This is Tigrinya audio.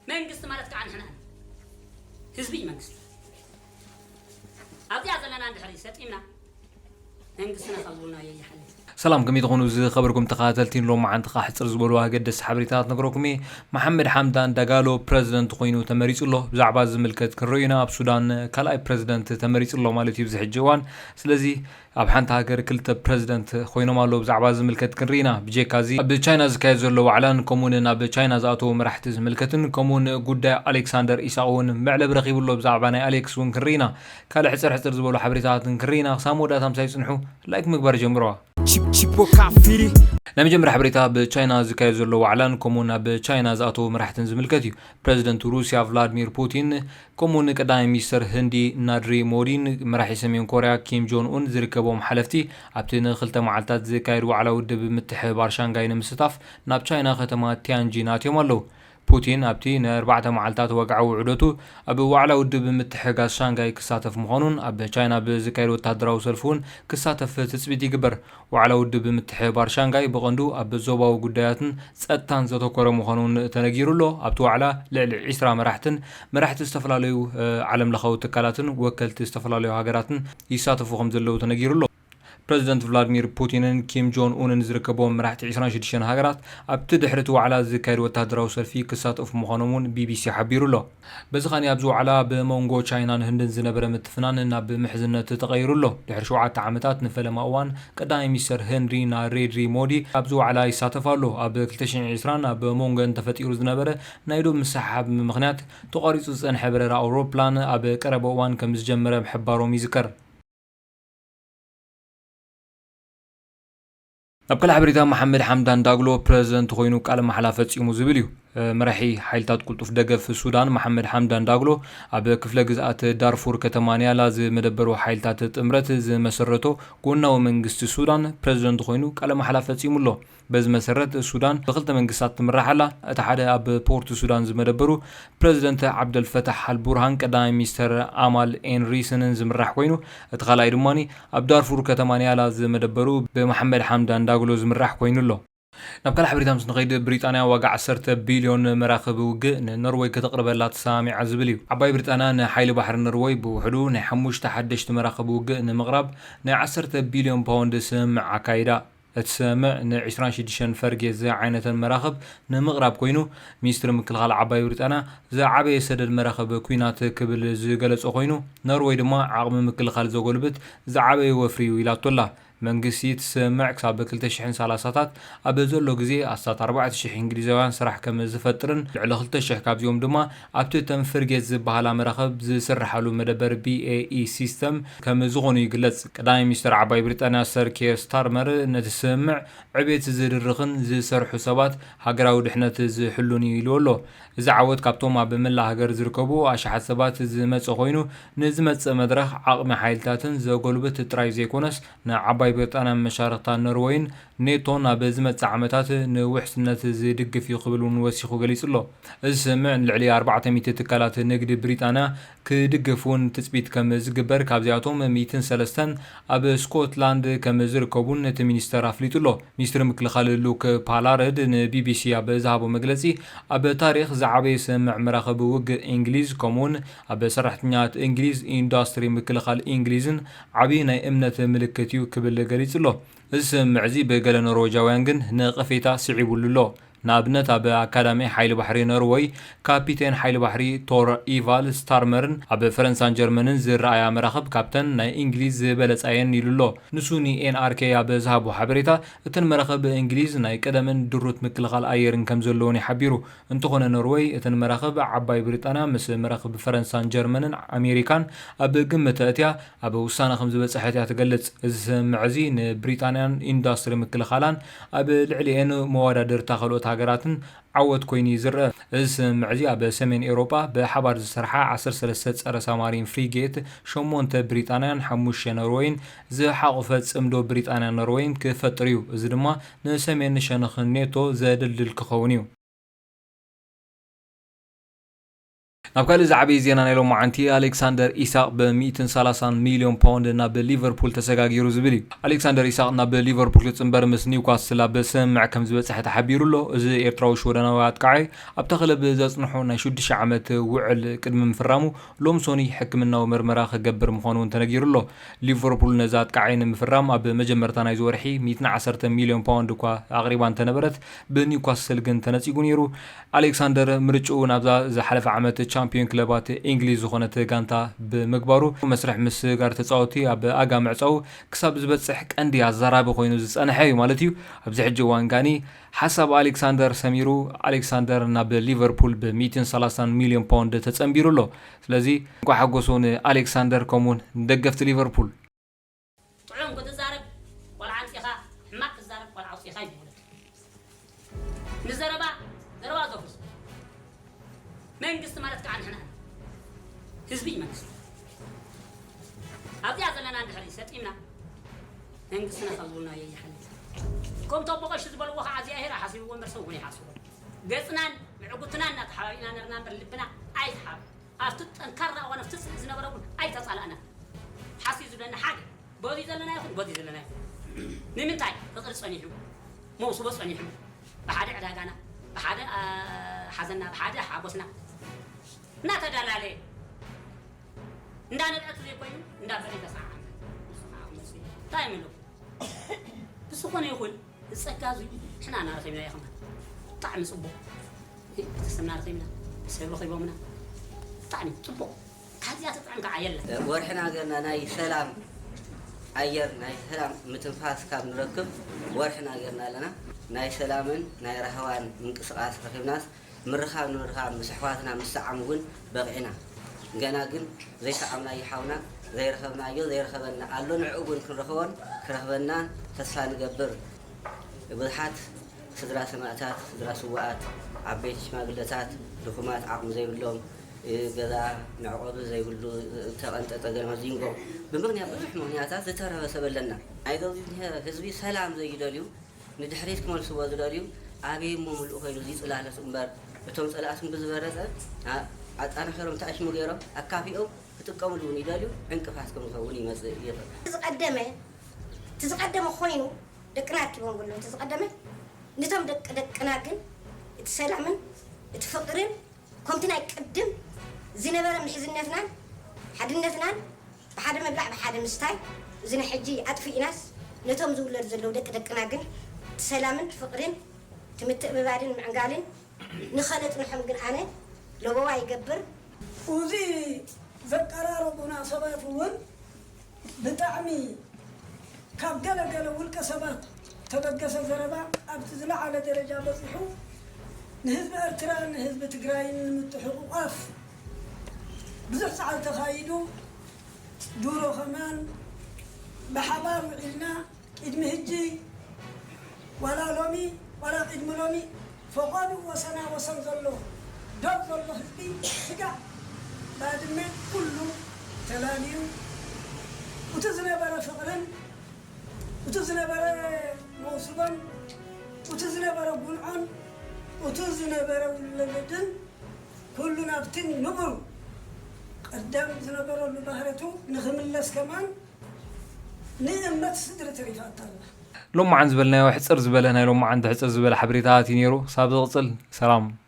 መንግስቲ ማለት ከዓ ንሕና ኢና። ህዝቢ እዩ መንግስቲ። ኣብዚኣ ዘለና እንድሕሪ ሰጢምና መንግስትና ካብ ዝብሉና ይሓልፍ። ሰላም፣ ከመይ ትኾኑ ዝኸበርኩም ተኸታተልቲ? ሎማዓንቲ ከዓ ሕፅር ዝበሉ ኣገደስቲ ሓበሬታት ነግረኩም እየ። መሓመድ ሓምዳን ዳጋሎ ፕረዚደንት ኮይኑ ተመሪፁ ኣሎ። ብዛዕባ ዝምልከት ክንርኢ ኢና። ኣብ ሱዳን ካልኣይ ፕረዚደንት ተመሪፁ ኣሎ ማለት እዩ ኣብዚ ሕጂ እዋን። ስለዚ ኣብ ሓንቲ ሃገር ክልተ ፕረዚደንት ኮይኖም ኣለዉ። ብዛዕባ ዝምልከት ክንርኢ ኢና። ብጀካ እዚ ኣብ ቻይና ዝካየድ ዘሎ ዋዕላን ከምኡውን ናብ ቻይና ዝኣተዉ መራሕቲ ዝምልከትን ከምኡውን ጉዳይ ኣሌክሳንደር ኢሳቕ እውን መዕለቢ ረኺቡ ኣሎ። ብዛዕባ ናይ ኣሌክስ እውን ክንርኢ ኢና። ካልእ ሕፅር ሕፅር ዝበሉ ሓበሬታትን ክንርኢ ኢና። ክሳብ መወዳእታ ምሳይ ፅንሑ። ላይክ ምግባር ጀምርዋ። Chip chip wakafiri. ናይ መጀመርያ ሓበሬታ ብቻይና ዝካየድ ዘሎ ዋዕላን ከምኡውን ናብ ቻይና ዝኣተዉ መራሕትን ዝምልከት እዩ። ፕረዚደንት ሩስያ ቭላድሚር ፑቲን ከምኡውን ቀዳማይ ሚኒስተር ህንዲ ናድሪ ሞዲን መራሒ ሰሜን ኮርያ ኪም ጆን ኡን ዝርከቦም ሓለፍቲ ኣብቲ ንክልተ መዓልታት ዝካየድ ዋዕላ ውድብ ምትሕብባር ሻንጋይ ንምስታፍ ናብ ቻይና ከተማ ቲያንጂን ኣትዮም ኣለዉ። ፑቲን ኣብቲ ንኣርባዕተ መዓልታት ወግዓዊ ዑደቱ ኣብ ዋዕላ ውድብ ምትሕግጋዝ ሻንጋይ ክሳተፍ ምዃኑን ኣብ ቻይና ብዝካየድ ወታደራዊ ሰልፊ እውን ክሳተፍ ትፅቢት ይግበር። ዋዕላ ውድብ ምትሕብባር ሻንጋይ ብቐንዱ ኣብ ዞባዊ ጉዳያትን ጸጥታን ዘተኮረ ምዃኑ እውን ተነጊሩ ኣሎ። ኣብቲ ዋዕላ ልዕሊ ዒስራ መራሕትን መራሕቲ ዝተፈላለዩ ዓለምለኻዊ ትካላትን ወከልቲ ዝተፈላለዩ ሃገራትን ይሳተፉ ከም ዘለዉ ተነጊሩ ኣሎ። ፕረዚደንት ቭላድሚር ፑቲንን ኪም ጆን ኡንን ዝርከብዎም መራሕቲ ዒስራን ሽዱሽተን ሃገራት ኣብቲ ድሕሪ እቲ ዋዕላ ዝካየድ ወታደራዊ ሰልፊ ክሳተፉ ምዃኖም እውን ቢቢሲ ሓቢሩ ኣሎ። በዚ ኸኒ ኣብዚ ዋዕላ ብመንጎ ቻይናን ህንድን ዝነበረ ምትፍናን ናብ ምሕዝነት ተቐይሩ ኣሎ። ድሕሪ ሸውዓተ ዓመታት ንፈለማ እዋን ቀዳማይ ሚኒስተር ህንዲ ናሬንድሪ ሞዲ ኣብዚ ዋዕላ ይሳተፍ ኣሎ። ኣብ ክልተ ሽሕን ዕስራን ኣብ መንጎን ተፈጢሩ ዝነበረ ናይ ዶብ ምስሕሓብ ምኽንያት ተቋሪጹ ዝጸንሐ በረራ ኣውሮፕላን ኣብ ቀረባ እዋን ከም ዝጀመረ ምሕባሮም ይዝከር። ናብ ካልእ ሓበሬታ፣ መሓመድ ሓምዳን ዳግሎ ፕረዚደንት ኮይኑ ቃለ ማሕላ ፈጺሙ ዝብል እዩ። መራሒ ሓይልታት ቅልጡፍ ደገፍ ሱዳን መሓመድ ሓምዳን ዳግሎ ኣብ ክፍለ ግዝኣት ዳርፉር ከተማ ኒያላ ዝመደበሩ ሓይልታት ጥምረት ዝመሰረቶ ጎናዊ መንግስቲ ሱዳን ፕረዚደንት ኮይኑ ቃለ ማሕላ ፈጺሙ ኣሎ። በዚ መሰረት ሱዳን ብክልተ መንግስታት ትምራሕ ኣላ። እቲ ሓደ ኣብ ፖርት ሱዳን ዝመደበሩ ፕረዚደንት ዓብደልፈታሕ ኣልቡርሃን ቀዳማይ ሚኒስተር ኣማል ኤንሪስንን ዝምራሕ ኮይኑ፣ እቲ ካልኣይ ድማ ኣብ ዳርፉር ከተማ ኒያላ ዝመደበሩ ብመሓመድ ሓምዳን ዳግሎ ዝምራሕ ኮይኑ ኣሎ። ናብ ካልእ ሓበሬታ ምስ ንኸይድ፣ ብሪጣንያ ዋጋ ዓሰርተ ቢልዮን መራኽብ ውግእ ንኖርወይ ከተቕርበላ ተሰማሚዓ ዝብል እዩ። ዓባይ ብሪጣንያ ንሓይሊ ባሕሪ ኖርወይ ብውሕዱ ናይ ሓሙሽተ ሓደሽቲ መራኽብ ውግእ ንምቕራብ ናይ ዓሰርተ ቢልዮን ፓውንድ ስምምዕ ኣካይዳ። እቲ ስምምዕ ን ዕስራን ሽዱሽተን ፈርጌት ዝዓይነተን መራኽብ ንምቕራብ ኮይኑ፣ ሚኒስትሪ ምክልኻል ዓባይ ብሪጣንያ ዝዓበየ ሰደድ መራኽብ ኲናት ክብል ዝገለጾ ኮይኑ፣ ኖርወይ ድማ ዓቕሚ ምክልኻል ዘጎልብት ዝዓበየ ወፍሪ እዩ ኢላቶ ኣላ። መንግስቲ እቲ ስምምዕ ክሳብ ክልተ ሽሕን ሰላሳታት ኣብ ዘሎ ግዜ ኣስታት ኣርባዕተ ሽሕ እንግሊዛውያን ስራሕ ከም ዝፈጥርን ልዕሊ ክልተ ሽሕ ካብዚኦም ድማ ኣብቲ እተን ፍርጌት ዝበሃላ መራኽብ ዝስርሓሉ መደበር ቢ ኤ ኢ ሲስተም ከም ዝኾኑ ይግለጽ። ቀዳማይ ሚኒስትር ዓባይ ብሪጣንያ ሰር ኬር ስታርመር ነቲ ስምምዕ ዕቤት ዝድርኽን ዝሰርሑ ሰባት ሃገራዊ ድሕነት ዝሕሉን እዩ ኢሉ ኣሎ። እዚ ዓወት ካብቶም ኣብ መላእ ሃገር ዝርከቡ ኣሽሓት ሰባት ዝመጸ ኮይኑ፣ ንዝመጽእ መድረኽ ዓቕሚ ሓይልታትን ዘጎልብት ጥራይ ዘይኮነስ፣ ንዓባይ ብሪጣንያን መሻርኽታ ኖርወይን ኔቶን ኣብ ዝመጽእ ዓመታት ንውሕስነት ዝድግፍ እዩ ክብል እውን ወሲኹ ገሊጹ ኣሎ። እዚ ስምምዕ ንልዕሊ ኣርባዕተ ሚእቲ ትካላት ንግዲ ብሪጣንያ ክድግፍ እውን ትጽቢት ከም ዝግበር፣ ካብዚኣቶም ሚእትን ሰለስተን ኣብ ስኮትላንድ ከም ዝርከቡን እቲ ሚኒስተር ኣፍሊጡ ኣሎ። ሚኒስትሪ ምክልኻል ሉክ ፓላርድ ንቢቢሲ ኣብ ዝሃቦ መግለጺ፣ ኣብ ታሪኽ ዝዓበየ ስምምዕ መራኽብ ውግእ እንግሊዝ፣ ከምኡውን ኣብ ሰራሕተኛታት እንግሊዝ ኢንዱስትሪ ምክልኻል እንግሊዝን ዓብዪ ናይ እምነት ምልክት እዩ ክብል ገሊጹ ኣሎ። እዚ ስምምዕ እዚ ብገለ ኖርወጃውያን ግን ነቐፌታ ስዒቡሉ ኣሎ። ንኣብነት፣ ኣብ ኣካዳሚ ሓይሊ ባሕሪ ኖርወይ ካፒቴን ሓይሊ ባሕሪ ቶር ኢቫል ስታርመርን ኣብ ፈረንሳን ጀርመንን ዝረኣያ መራኽብ ካብተን ናይ እንግሊዝ ዝበለጻ እየን ኢሉ ኣሎ። ንሱ ን ኤን ኣር ኬ ኣብ ዝሃቦ ሓበሬታ፣ እተን መራኽብ እንግሊዝ ናይ ቀደምን ድሩት ምክልኻል ኣየርን ከም ዘለወን እዩ ሓቢሩ። እንተኾነ፣ ኖርወይ እተን መራኽብ ዓባይ ብሪጣንያ ምስ መራኽብ ፈረንሳን ጀርመንን ኣሜሪካን ኣብ ግምት ኣእትያ ኣብ ውሳነ ከም ዝበጽሐት እያ ትገልጽ። እዚ ስምምዕ እዚ ንብሪጣንያን ኢንዱስትሪ ምክልኻላን ኣብ ልዕሊኤን መወዳድርታ ካልኦት ሃገራትን ዓወት ኮይኑ እዩ ዝረአ። እዚ ስምምዕ እዚ ኣብ ሰሜን ኤውሮጳ ብሓባር ዝሰርሓ ዓሰርተ ሰለስተ ጸረ ሳማሪን ፍሪጌት፣ ሸሞንተ ብሪጣንያን ሓሙሽተ ኖርወይን ዝሓቖፈ ጽምዶ ብሪጣንያን ኖርወይን ክፈጥር እዩ። እዚ ድማ ንሰሜን ሸነኽ ኔቶ ዘደልድል ክኸውን እዩ። ናብ ካልእ ዝዓበየ ዜና ናይ ሎማዓንቲ፣ ኣሌክሳንደር ኢሳቕ ብ ሚእትን ሰላሳን ሚልዮን ፓውንድ ናብ ሊቨርፑል ተሰጋጊሩ ዝብል እዩ። ኣሌክሳንደር ኢሳቕ ናብ ሊቨርፑል ክጽንበር ምስ ኒውካስል ኣብ ስምምዕ ከም ዝበጽሐ ተሓቢሩ ኣሎ። እዚ ኤርትራዊ ሽወደናዊ ኣጥቃዓይ ኣብታ ክለብ ዘጽንሖ ናይ ሽዱሽተ ዓመት ውዕል ቅድሚ ምፍራሙ ሎም ሶኒ ሕክምናዊ መርመራ ክገብር ምዃኑ እውን ተነጊሩ ኣሎ። ሊቨርፑል ነዚ ኣጥቃዓይ ንምፍራም ኣብ መጀመርታ ናይዚ ወርሒ ሚእትን ዓሰርተ ሚልዮን ፓውንድ እኳ ኣቕሪባ እንተነበረት፣ ብኒውካስል ግን ተነጺጉ ነይሩ። ኣሌክሳንደር ምርጭኡ ናብዛ ዝሓለፈ ዓመት ቻምፒዮን ክለባት እንግሊዝ ዝኾነት ጋንታ ብምግባሩ፣ መስርሕ ምስግጋር ተጻወትቲ ኣብ ኣጋ ምዕጻው ክሳብ ዝበጽሕ ቀንዲ ኣዛራቢ ኮይኑ ዝጸንሐ እዩ ማለት እዩ። ኣብዚ ሕጂ እዋን ጋኒ ሓሳብ ኣሌክሳንደር ሰሚሩ፣ ኣሌክሳንደር ናብ ሊቨርፑል ብ ሚእትን ሰላሳን ሚልዮን ፓውንድ ተጸንቢሩ ኣሎ። ስለዚ እንኳዕ ሓጎሱ ንኣሌክሳንደር ከምኡውን ንደገፍቲ ሊቨርፑል። ጥዑም ክትዛረብ ቆልዓ ኣምጺኻ፣ ሕማቕ ክትዛረብ ቆልዓ ኣውጺኻ እዩ ዝውለድ። ንዘረባ ዘረባ ዘፍርስ መንግስቲ ማለት ከዓ ንሕና ኢና። ህዝቢ እዩ መንግስቲ። ኣብዚኣ ዘለና እንድሕር ሰጢምና መንግስትና ካብ ዝብልናዮ ይሓልፍ። ከም ተቦ ቀሺ ዝበልዎ ከዓ እግዚኣብሄር ሓሲብዎ እምበር ሰብ እውን ይሓስቦ። ገፅናን ምዕጉትናን እናተሓባቢእና ነርና እምበር ልብና ኣይተሓባበ። ኣብቲ ጠንካራ እዋን ኣብቲ ፅልኢ ዝነበረ እውን ኣይተፃላእና። ሓሲብ ዝብለና ሓደ በዚ ዘለና ይኹን በዚ ዘለና ይኹን። ንምንታይ ፍቕሪ ጸኒሑ፣ መውስቦ ጸኒሑ፣ ብሓደ ዕዳጋና፣ ብሓደ፣ ኣ፣ ሓዘንና፣ ብሓደ ሓጎስና እናተዳላለየ፣ እንዳነብዐ ዘይኮይኑ እንዳበለ ተሰዓዓመ። እንታይ ምሎ? ብዝኾነ ይኹን፣ እዚ ጸጋ እዚ ንሕና እናረኸብናዮ ከማን ብጣዕሚ ጽቡቕ። ቤተሰብና ረኺብና፣ ሰብ ረኺቦምና። ብጣዕሚ ጽቡቕ። ካብዚኣ ትጥዕም ከዓ የለን። ወርሕና ገርና ናይ ሰላም ኣየር፣ ናይ ሰላም ምትንፋስ ካብ ንረክብ ወርሕና ገርና ኣለና። ናይ ሰላምን ናይ ራህዋን ምንቅስቓስ ረኺብናስ ምርኻብ ንምርኻብ ምስ ኣሕዋትና ምስዓም እውን በቒዕና። ገና ግን ዘይሰዓምናዮ ሓውና፣ ዘይረኸብናዮ ዘይረኸበና ኣሎ። ንዕኡ እውን ክንረኽቦን ክረኽበናን ተስፋ ንገብር። ብዙሓት ስድራ ሰማእታት፣ ስድራ ስውኣት፣ ዓበይቲ ሽማግለታት፣ ድኹማት፣ ዓቕሚ ዘይብሎም፣ እ፣ ገዛ መዕቆቢ ዘይብሉ፣ እ፣ ተቐንጠጠ ገለ መዚንጎ ብምኽንያት ብዙሕ ምኽንያታት ዝተረፈ ሰብ ኣለና። ናይዚ ዝኒሀ ህዝቢ ሰላም ዘይደልዩ፣ ንድሕሪት ክመልስዎ ዝደልዩ፣ ኣበይ እሞ ምሉእ ኮይኑ እዚ ጽላሎት እምበር፣ እቶም ጸላእትን ብዝበለጸ፣ ኣ-፣ ኣጠናኺሮም ተኣሽሙ ገይሮም ኣካፊኦም ክጥቀምሉ እውን ይደልዩ፣ ዕንቅፋት ከም ዝኸውን ይመጽእ ይኽእል። ዝቐደመ፣ እቲ ዝቐደመ ኮይኑ ደቅና ኣርኪቦም ኣለዉ። እቲ ዝቐደመ ነቶም ደቂ ደቅና ግን እቲ ሰላምን እቲ ፍቕርን ከምቲ ናይ ቅድም ዝነበረ ምሕዝነትናን ሓድነትናን ብሓደ ምብላዕ ብሓደ ምስታይ እዚ ናይ ሕጂ ኣጥፊእናስ ነቶም ዝውለዱ ዘለዉ ደቂ ደቅና ግን እቲ ሰላምን እቲ ፍቕርን እቲ ምትእምማንን ምዕንጋልን ንኸነጽንሖም ግን ኣነ ለበዋ ይገብር። እዚ ዘቀራረቡና ሰባት እውን ብጣዕሚ ካብ ገለ ገለ ውልቀ ሰባት ተበገሰ ዘረባ ኣብቲ ዝለዓለ ደረጃ በጺሑ ንህዝቢ ኤርትራን ንህዝቢ ትግራይን ንምትሕቑቋፍ ብዙሕ ጻዕሪ ተኻይዱ። ድሮ ከማን ብሓባር ውዒልና ቅድሚ ሕጂ ዋላ ሎሚ ዋላ ቅድሚ ሎሚ ፈቐዱ ወሰና ወሰን ዘሎ ዶብ ዘሎ ህዝቢ ስጋዕ ባድመ ኩሉ ተላልዩ፣ እቲ ዝነበረ ፍቕርን እቲ ዝነበረ መውስቦን እቲ ዝነበረ ጉንዖን እቲ ዝነበረ ውልልድን ኩሉ ናብቲ ንቡር ቀዳም ዝነበረሉ ባህርያቱ ንኽምለስ ከማን ንእምነት ስድሪ ተሪፋታ ኣላ። ሎማዓን ዝበልናዮ ሕጽር ዝበለ ናይ ሎማዓንቲ ሕጽር ዝበለ ሓበሬታታት እዩ ነይሩ። ክሳብ ዝቕጽል ሰላም።